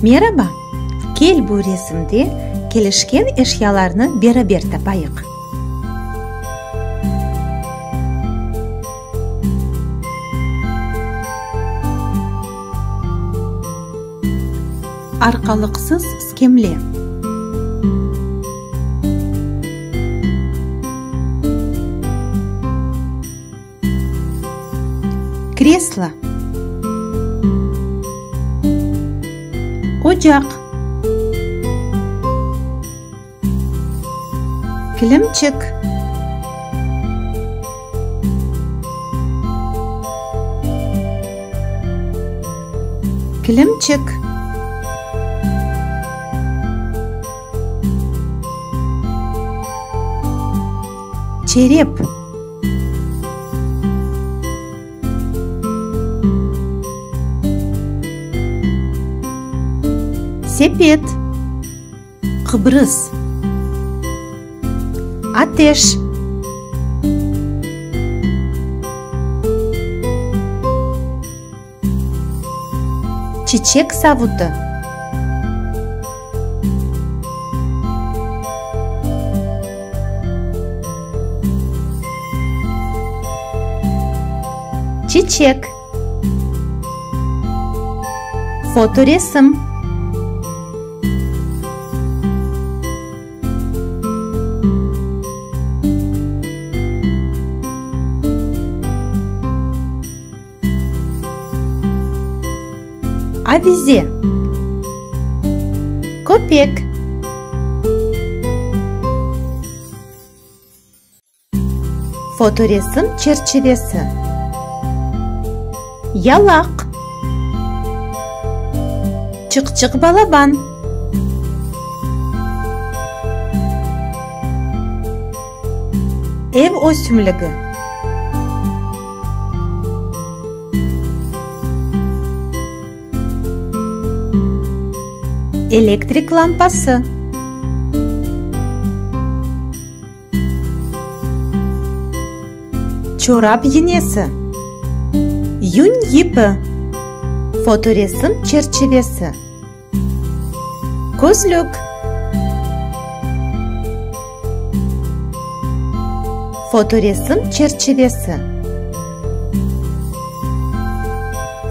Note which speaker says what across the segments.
Speaker 1: Meraba! Kel bu resimde kelişken eşyalarnı beraber tapayıq. Arqalıqsız skemle. Kreslo. Ocaq. Kilimçik. Kilimçik. Çerep. Sepet. Qıbrız. Ateş. Çiçek savutı. Çiçek. Fotoresim. Avize. Köpek. Fotoresim çerçivesi. Yalaq. Çıqçıq balaban. Ev ösümligi. Elektrik lampası. Çorap yinesi. Yün yipi. Fotoresim çerçivesi. Közlük. Fotoresim çerçivesi.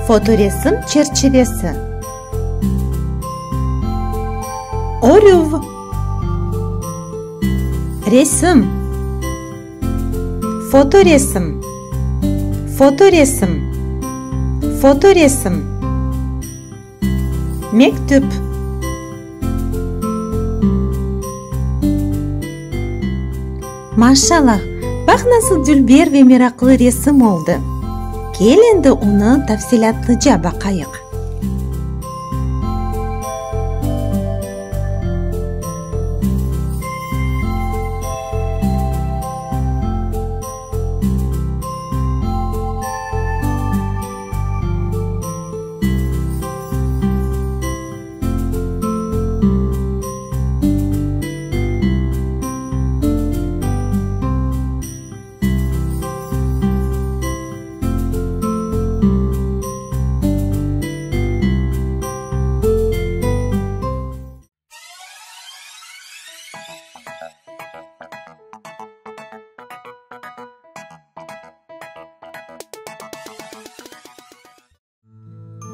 Speaker 1: Fotoresim çerçivesi. Örüv. Resim. Fotoresim. Fotoresim. Fotoresim. Mektüp. Maşallah, baq nasıl dülber ve meraqlı resim oldı! Kel endi onı tafsilâtlıca baqayıq.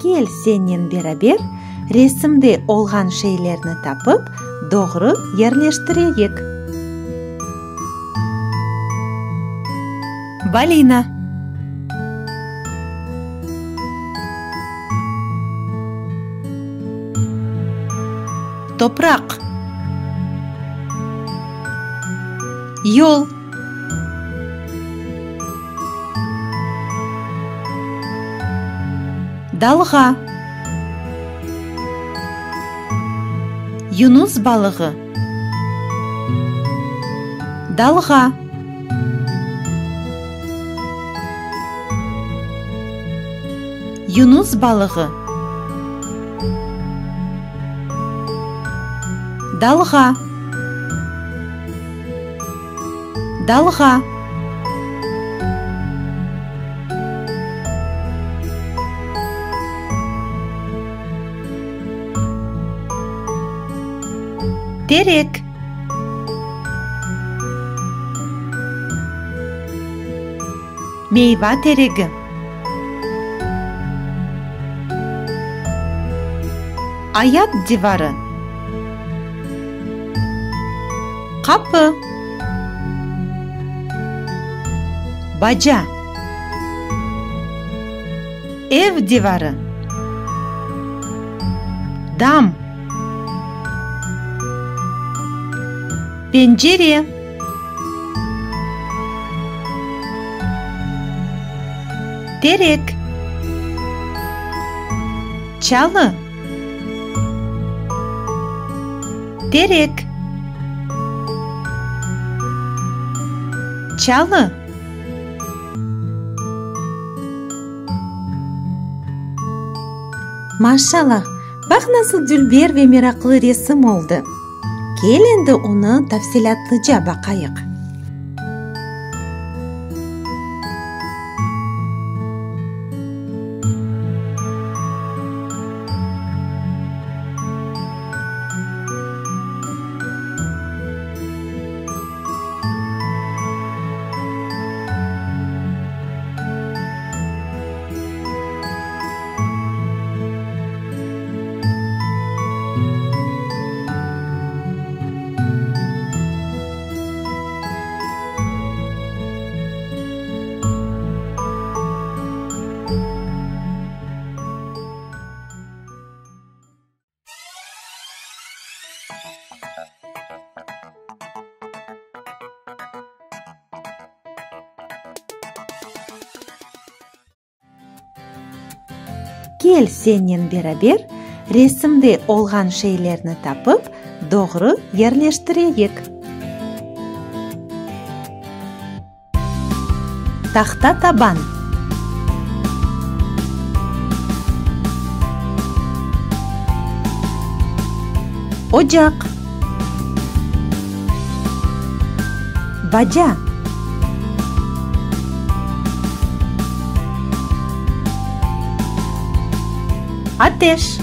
Speaker 1: Kel sennen beraber resimde olğan şeylerni tapıp, doğru yerleştireyik. Balina. Topraq. Yol. Dalğa. Yunus balığı. Dalğa. Yunus balığı. Dalğa. Dalğa. Terek. Meyva teregi. Ayat divarı. Qapı. Baca. Ev divarı. Dam. Pencere. Terek. Çalı. Terek. Çalı. Maşallah, baq nasıl dülber ve meraqlı resim oldı! Kel endi onı tafsilâtlıca baqayıq. Kel sennen beraber resimde olğan şeylerni tapıp, doğru yerleştireyik. Tahta taban. Ocaq. Baca. Ateş.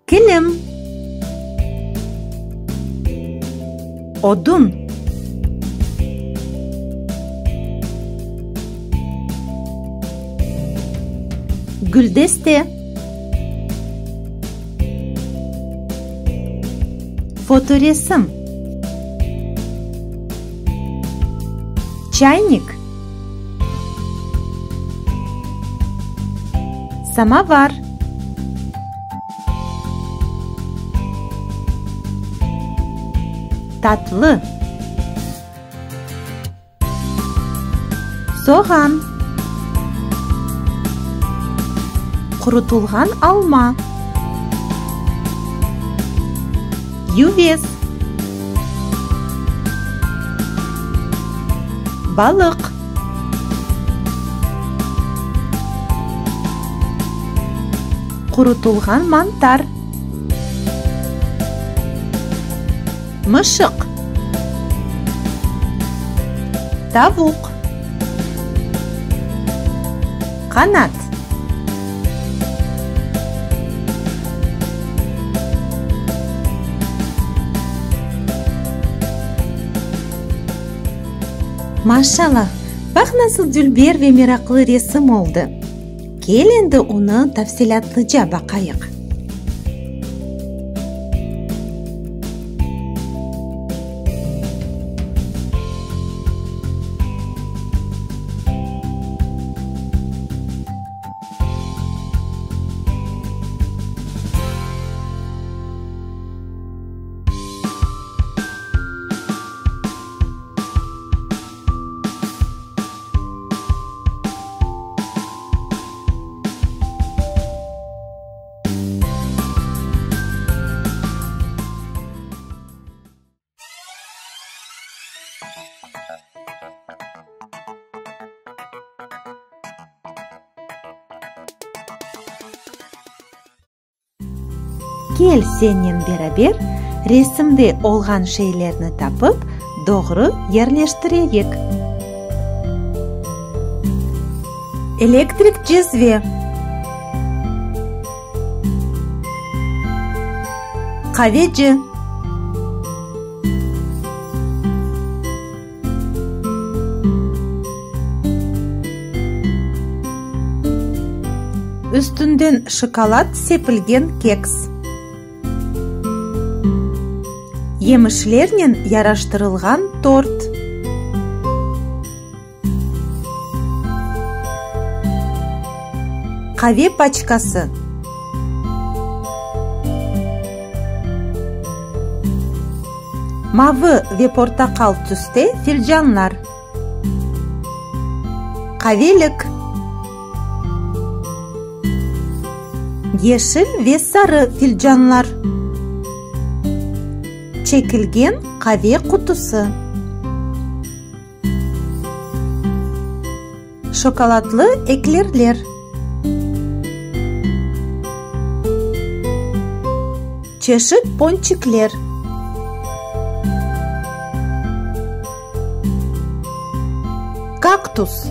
Speaker 1: Kilim. Odun. Güldeste. Fotoresim. Çaynik. Samovar. Tatlı. Soğan. Qurutılğan alma. Yüvez. Balıq. Qurutılğan mantar. Mışıq. Tavuq. Qanat. Maşallah, baq nasıl dülber ve meraqlı resim oldı! Kel endi onı tafsilâtlıca baqayıq. Kel sennen beraber resimde olğan şeylerni tapıp, doğru yerleştireyik. Elektrik cezve. Qaveci. Üstünden şokolad sepilgen keks. Yemişlernen yaraştırılğan tort. Qave paçkası. Mavı ve portaqal tüste filcanlar. Qavelik. Yeşil ve sarı filcanlar. Çekilgen qave qutusı. Şokoladlı eklerler. Çeşit ponçikler. Kaktus.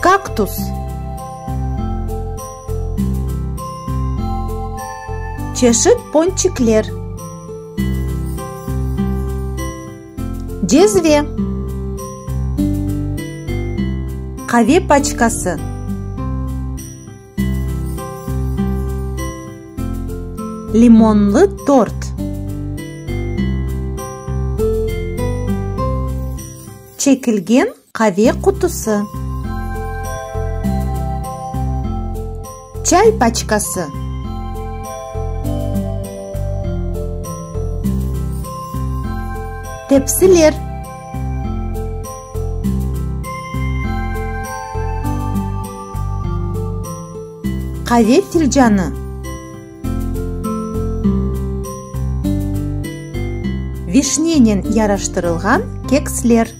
Speaker 1: Kaktus. Çeşit ponçikler. Cezve. Qave paçkası. Limonlı tort. Çekilgen qave qutusı. Çay paçkası. Tepsiler. Qave filcanı. Vişnenen yaraştırılğan keksler.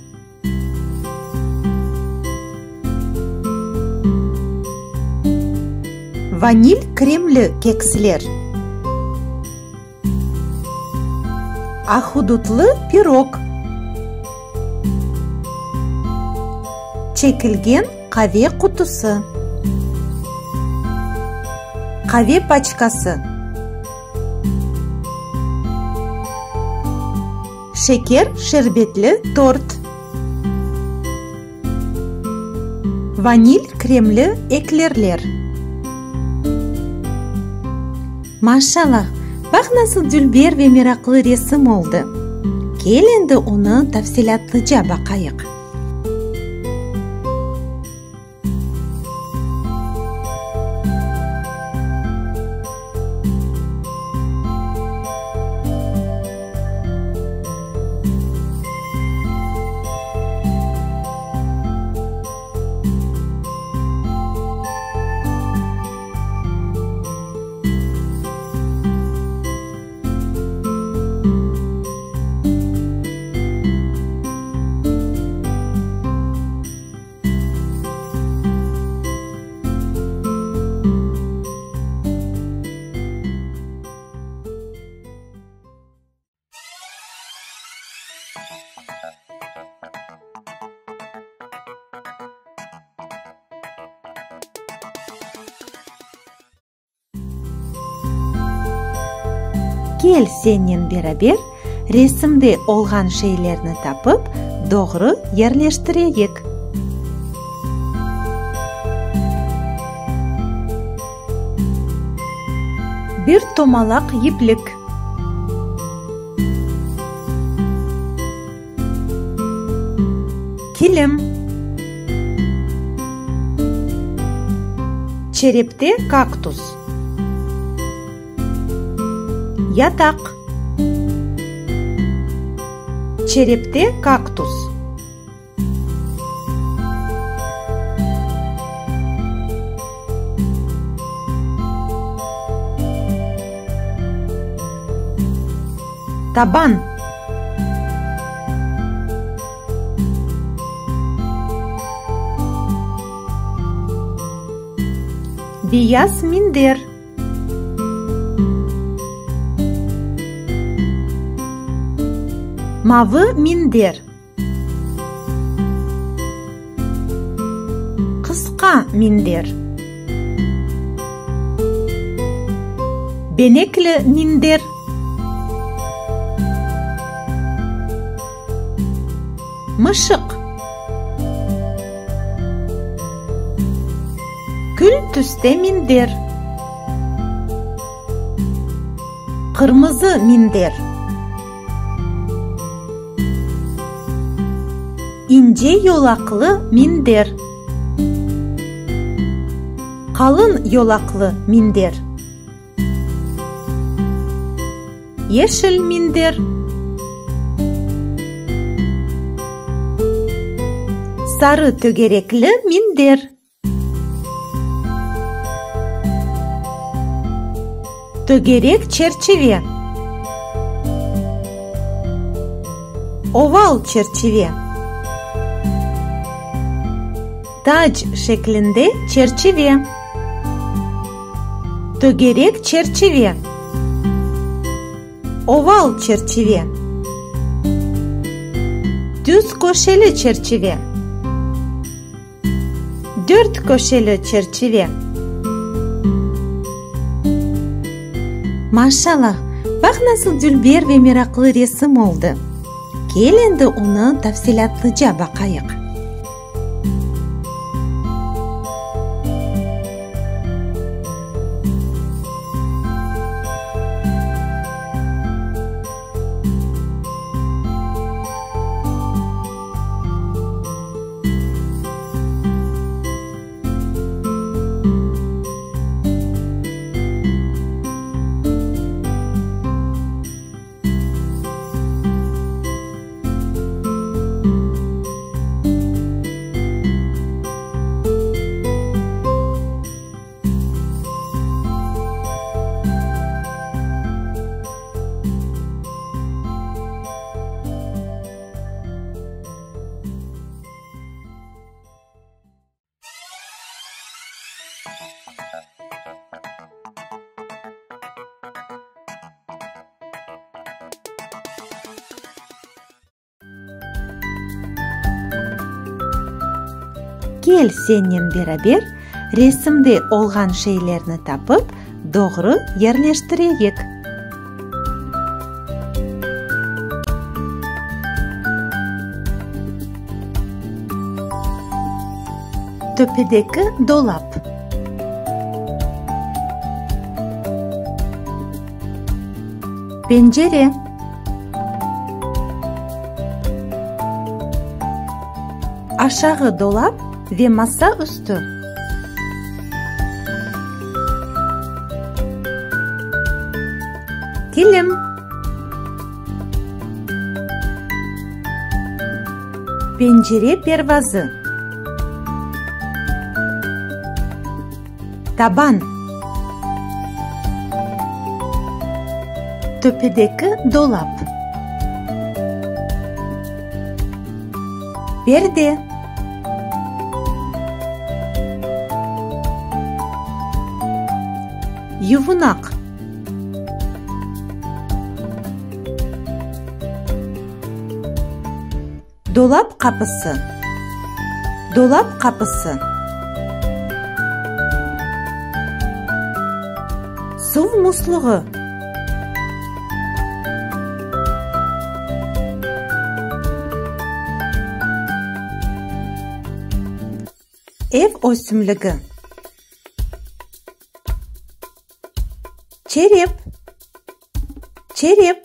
Speaker 1: Vanil kremli keksler. Ahudutlı pirog. Çekilgen qave qutusı. Qave paçkası. Şeker şerbetli tort. Vanil kremli eklerler. Maşallah, baq nasıl dülber ve meraqlı resim oldı! Kel endi onı tafsilâtlıca baqayıq. Kel sennen beraber resimde olğan şeylerni tapıp, doğru yerleştireyik. Bir tomalaq yiplik. Kilim. Çerepte kaktus. Yataq. Çerepte kaktus. Taban. Beyaz minder. Mavı minder. Qısqa minder. Benekli minder. Mışıq. Kül tüste minder. Qırmızı minder. İnce yolaqlı minder. Qalın yolaqlı minder. Yeşil minder. Sarı tögerekli minder. Tögerek çerçive. Oval çerçive. Tac şeklinde çerçive. Tögerek çerçive. Oval çerçive. Düz köşeli çerçive. Dört köşeli çerçive. Maşallah, baq nasıl dülber ve meraqlı resim oldı! Kel endi onı tafsilâtlıca baqayıq. Kel sennen beraber resimde olğan şeylerni tapıp, doğru yerleştireyik. Töpedeki dolap. Pencere. Aşağı dolap ve masa üstü. Kilim. Pencere pervazı. Taban. Töpedeki dolap. Perde. Yuvunaq. Dolap qapısı. Dolap qapısı. Suv musluğı. Ev ösümligi. Çerep. Çerep.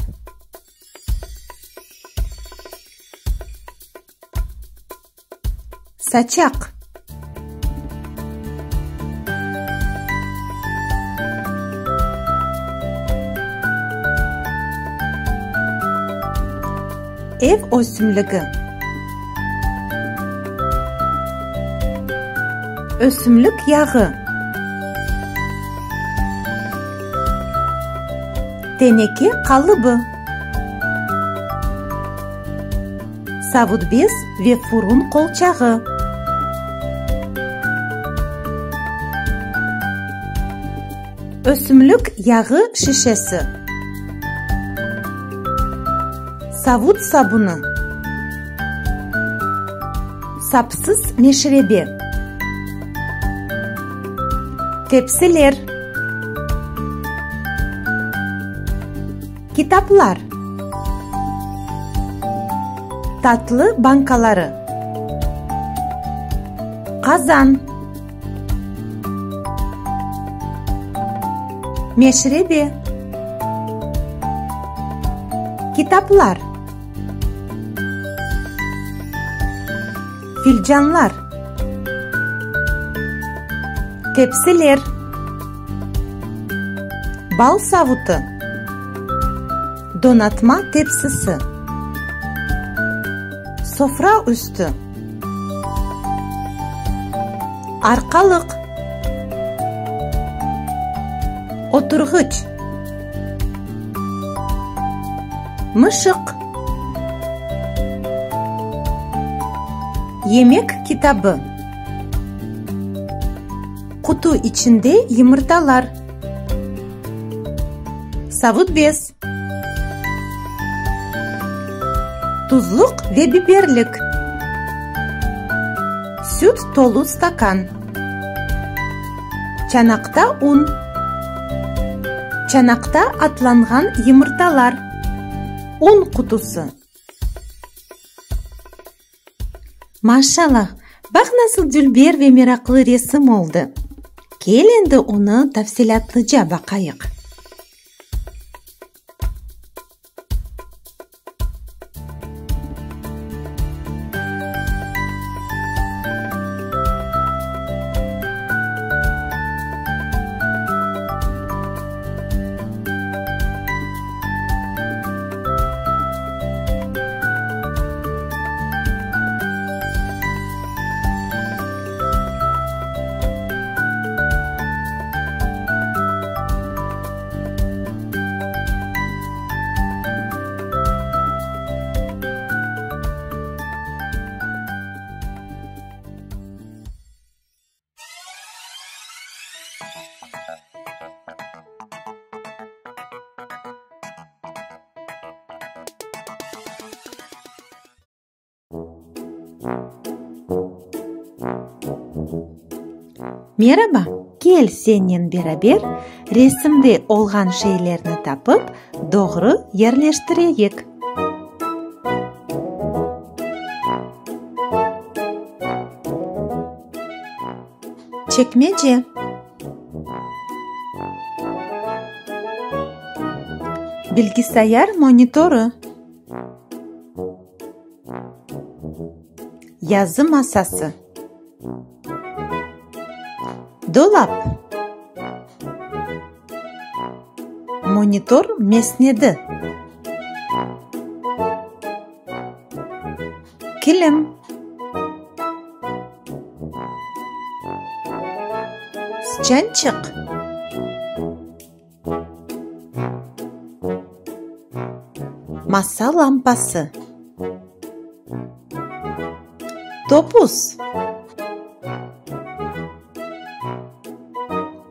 Speaker 1: Saçaq. Ev ösümligi. Ösümlik yağı. Teneke qalıbı. Savutbez ve furun qolçağı. Ösümlik yağı şişesi. Savut sabunı. Sapsız meşrebe. Tepsiler. Kitaplar. Tatlı bankaları. Qazan. Meşrebe. Kitaplar. Filcanlar. Tepsiler. Bal savutı. Donatma tepsisi. Sofra üstü. Arqalıq. Oturğıç. Mışıq. Yemek kitabı. Qutu içinde yımırtalar. Savut bez. Tuzluq ve biberlik. Süt tolu stakan. Çanaqta un. Çanaqta atlanğan yımırtalar. Un qutusı. Maşallah, baq nasıl dülber ve meraqlı resim oldı! Kel endi onı tafsilâtlıca baqayıq. Meraba! Kel sennen beraber resimde olğan şeylerni tapıp, doğru yerleştireyik. Çekmece. Bilgisayar monitorı. Yazı masası. Dolap. Monitor mesnedi. Kilim. Sıçançıq. Masa lampası. Topuz.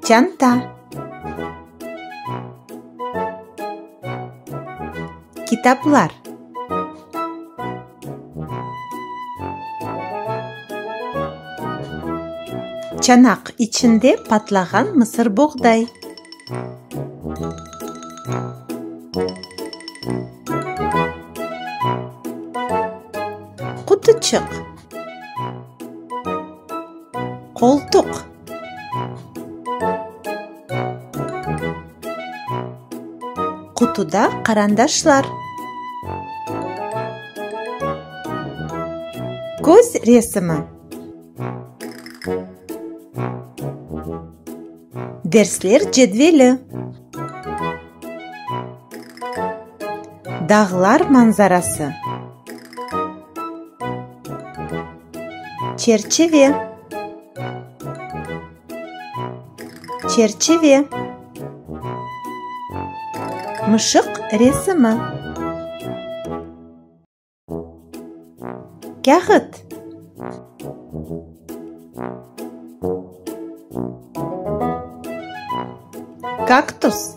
Speaker 1: Çanta. Kitaplar. Çanaq içinde patlağan mısırboğday. Qutuçıq. Qoltuq. Qutuda qarandaşlar. Köz resimi. Dersler cedveli. Dağlar manzarası. Çerçive. Çerçive. Mışıq resimi. Kâğıt. Kaktus.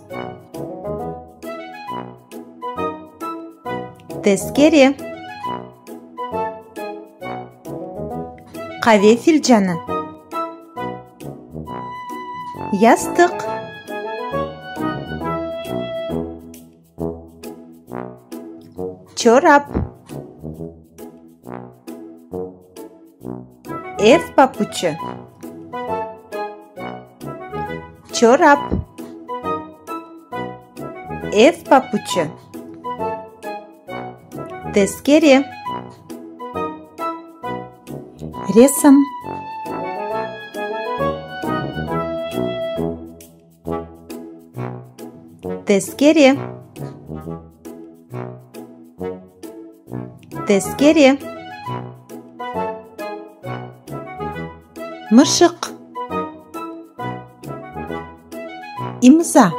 Speaker 1: Tezkere. Qave filcanı. Yastıq. Çorap. Ev papuçı. Çorap. Ev papuçı. Tezkere. Resim. Tezkere. Tezkere. Mışıq. İmza.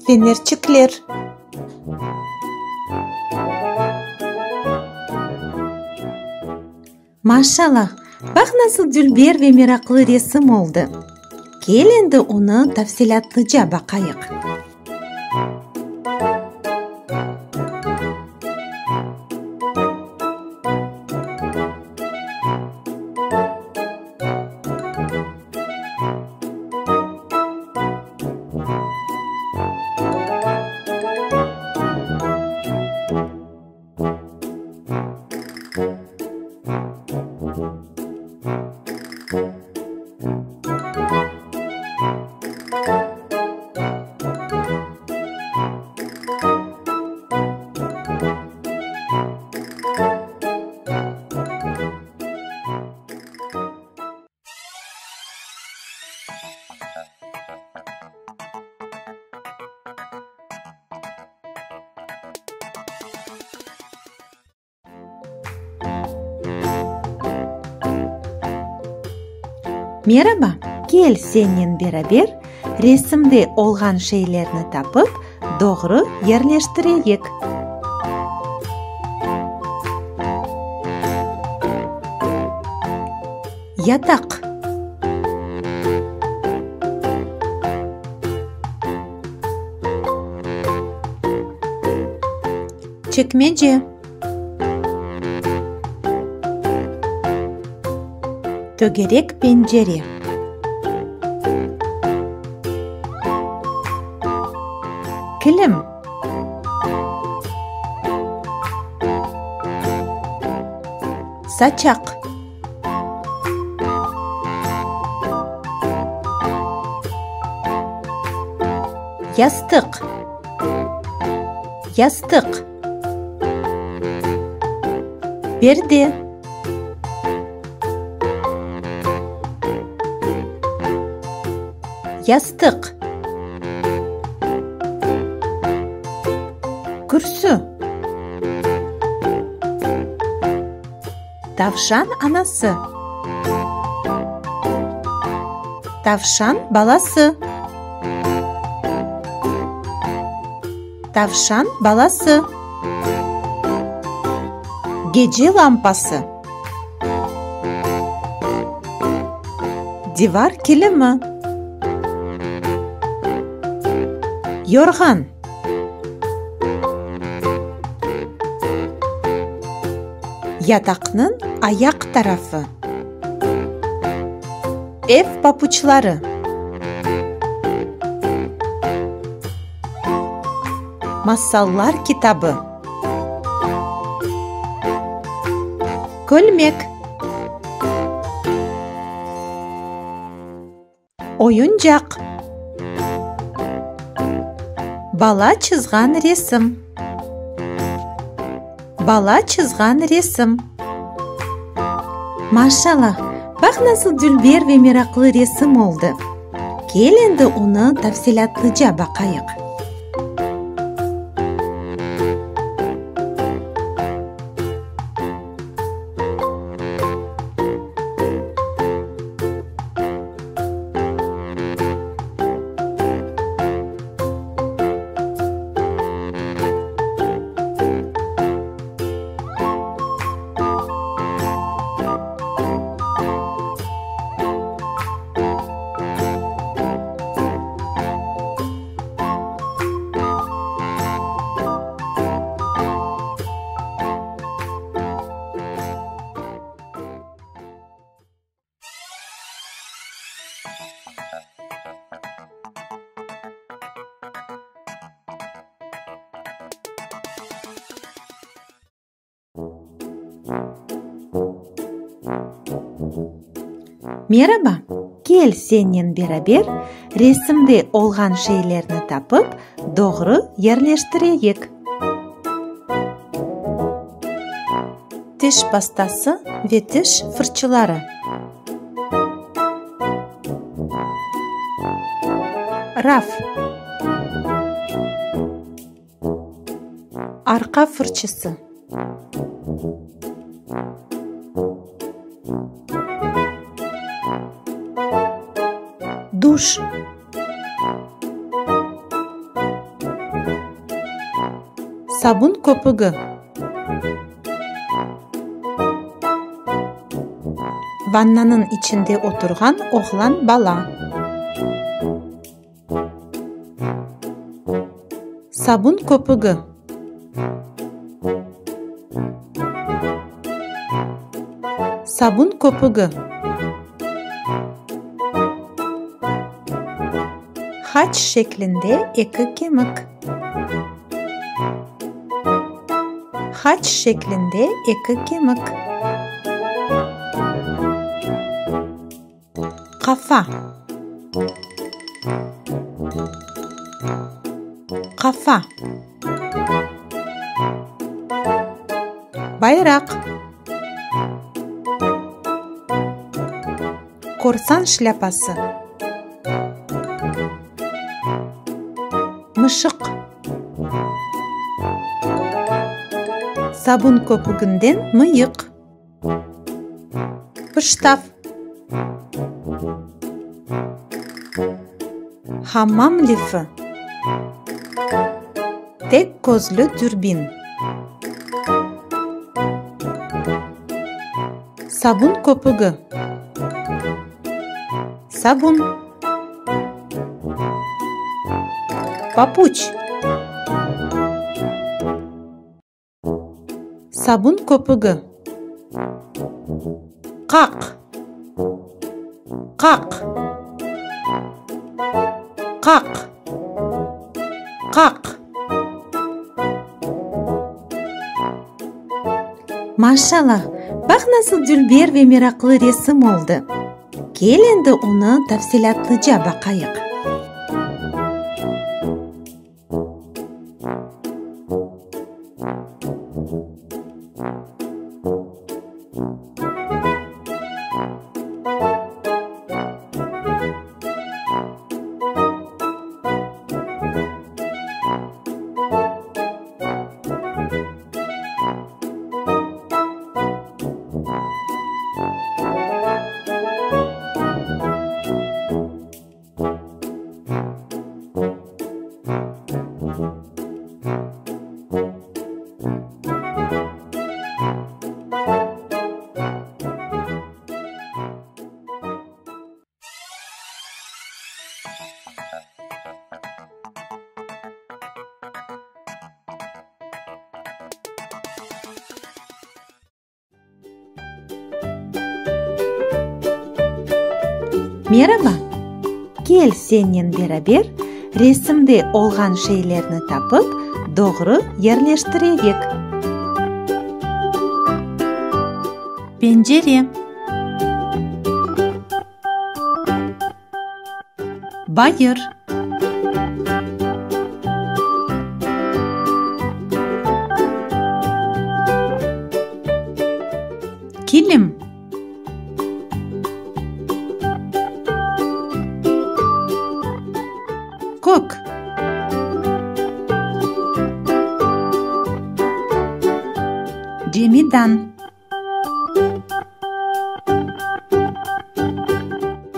Speaker 1: Fenerçikler. Maşallah, baq nasıl dülber ve meraqlı resim oldı! Kel endi onı tafsilâtlıca baqayıq. Meraba! Kel sennen beraber resimde olğan şeylerni tapıp, doğru yerleştireyik. Yataq. Çekmece. Tögerek pencere. Kilim. Saçaq. Yastıq. Yastıq. Perde. Yastıq. Kürsü. Tavşan anası. Tavşan balası. Tavşan balası. Gece lampası. Divar kilimi. Yorğan. Yataqnıñ ayaq tarafı. Ev papuçları. Masallar kitabı. Kölmek. Oyuncaq. Bala çızğan resim. Bala çızğan resim. Maşallah, baq nasıl dülber ve meraqlı resim oldı! Kel endi onı tafsilâtlıca baqayıq. Meraba! Kel sennen beraber resimde olğan şeylerni tapıp, doğru yerleştireyik. Tiş pastası ve tiş fırçıları. Raf. Arqa fırçısı. Duş. Sabun köpügi. Vannanıñ içinde oturğan oğlan bala. Sabun köpügi. Sabun köpügi. Haç şeklinde eki kemik. Haç şeklinde eki kemik. Qafa. Qafa. Bayraq. Korsan şlâpası. Mışıq. Sabun köpüginden mıyıq. Pıştav. Hammam lifi. Tek közlü dürbin. Sabun köpügi. Sabun. Papuç. Sabun köpügi. Qaq! Qaq! Qaq! Qaq! Maşallah, baq nasıl dülber ve meraqlı resim oldı! Kel endi onı tafsilâtlıca baqayıq. Meraba! Kel sennen beraber resimde olğan şeylerni tapıp, doğru yerleştireyik. Pencere. Bayır. Kilim. Kök. Cemidan.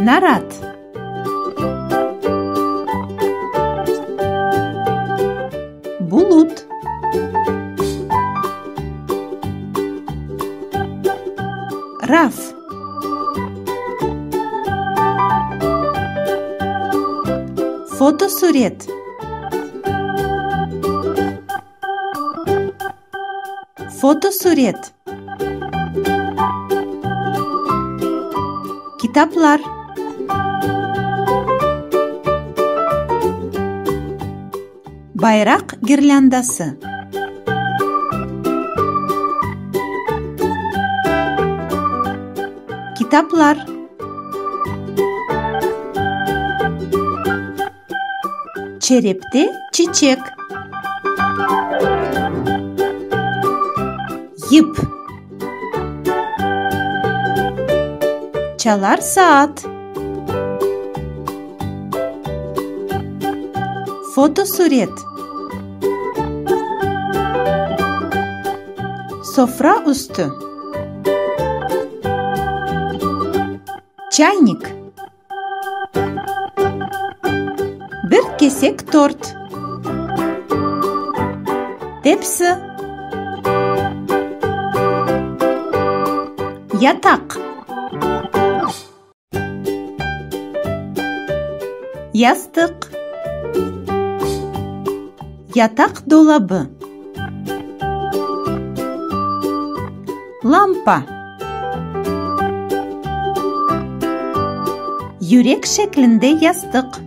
Speaker 1: Narat. Bulut. Raf. Fotosuret. Fotosuret. Kitaplar. Bayraq girlândası. Kitaplar. Çerepte çiçek. Yip. Çalar saat. Fotosuret. Sofra üstü. Çaynik. Bir kesek tort. Tepsi. Yataq. Yastıq. Yataq dolabı. Lampa. Yürek şeklinde yastıq.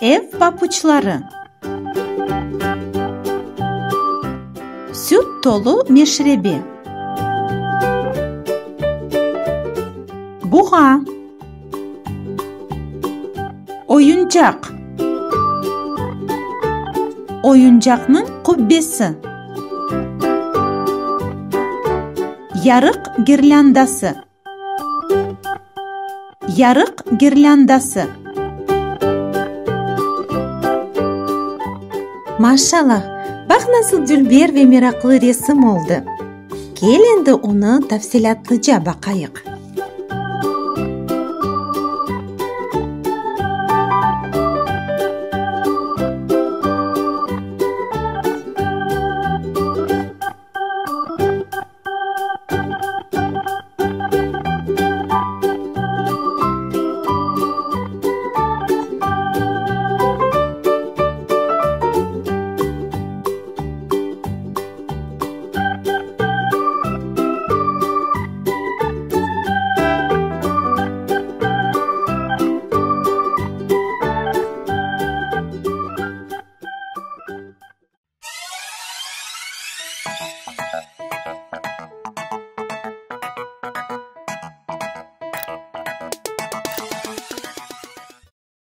Speaker 1: Ev papuçları. Süt tolu meşrebe. Buğa. Oyuncaq. Oyuncaqnıñ qubbesi. Yarıq girlândası. Yarıq girlândası. Maşallah, baq nasıl dülber ve meraqlı resim oldı! Kel endi onı tafsilâtlıca baqayıq.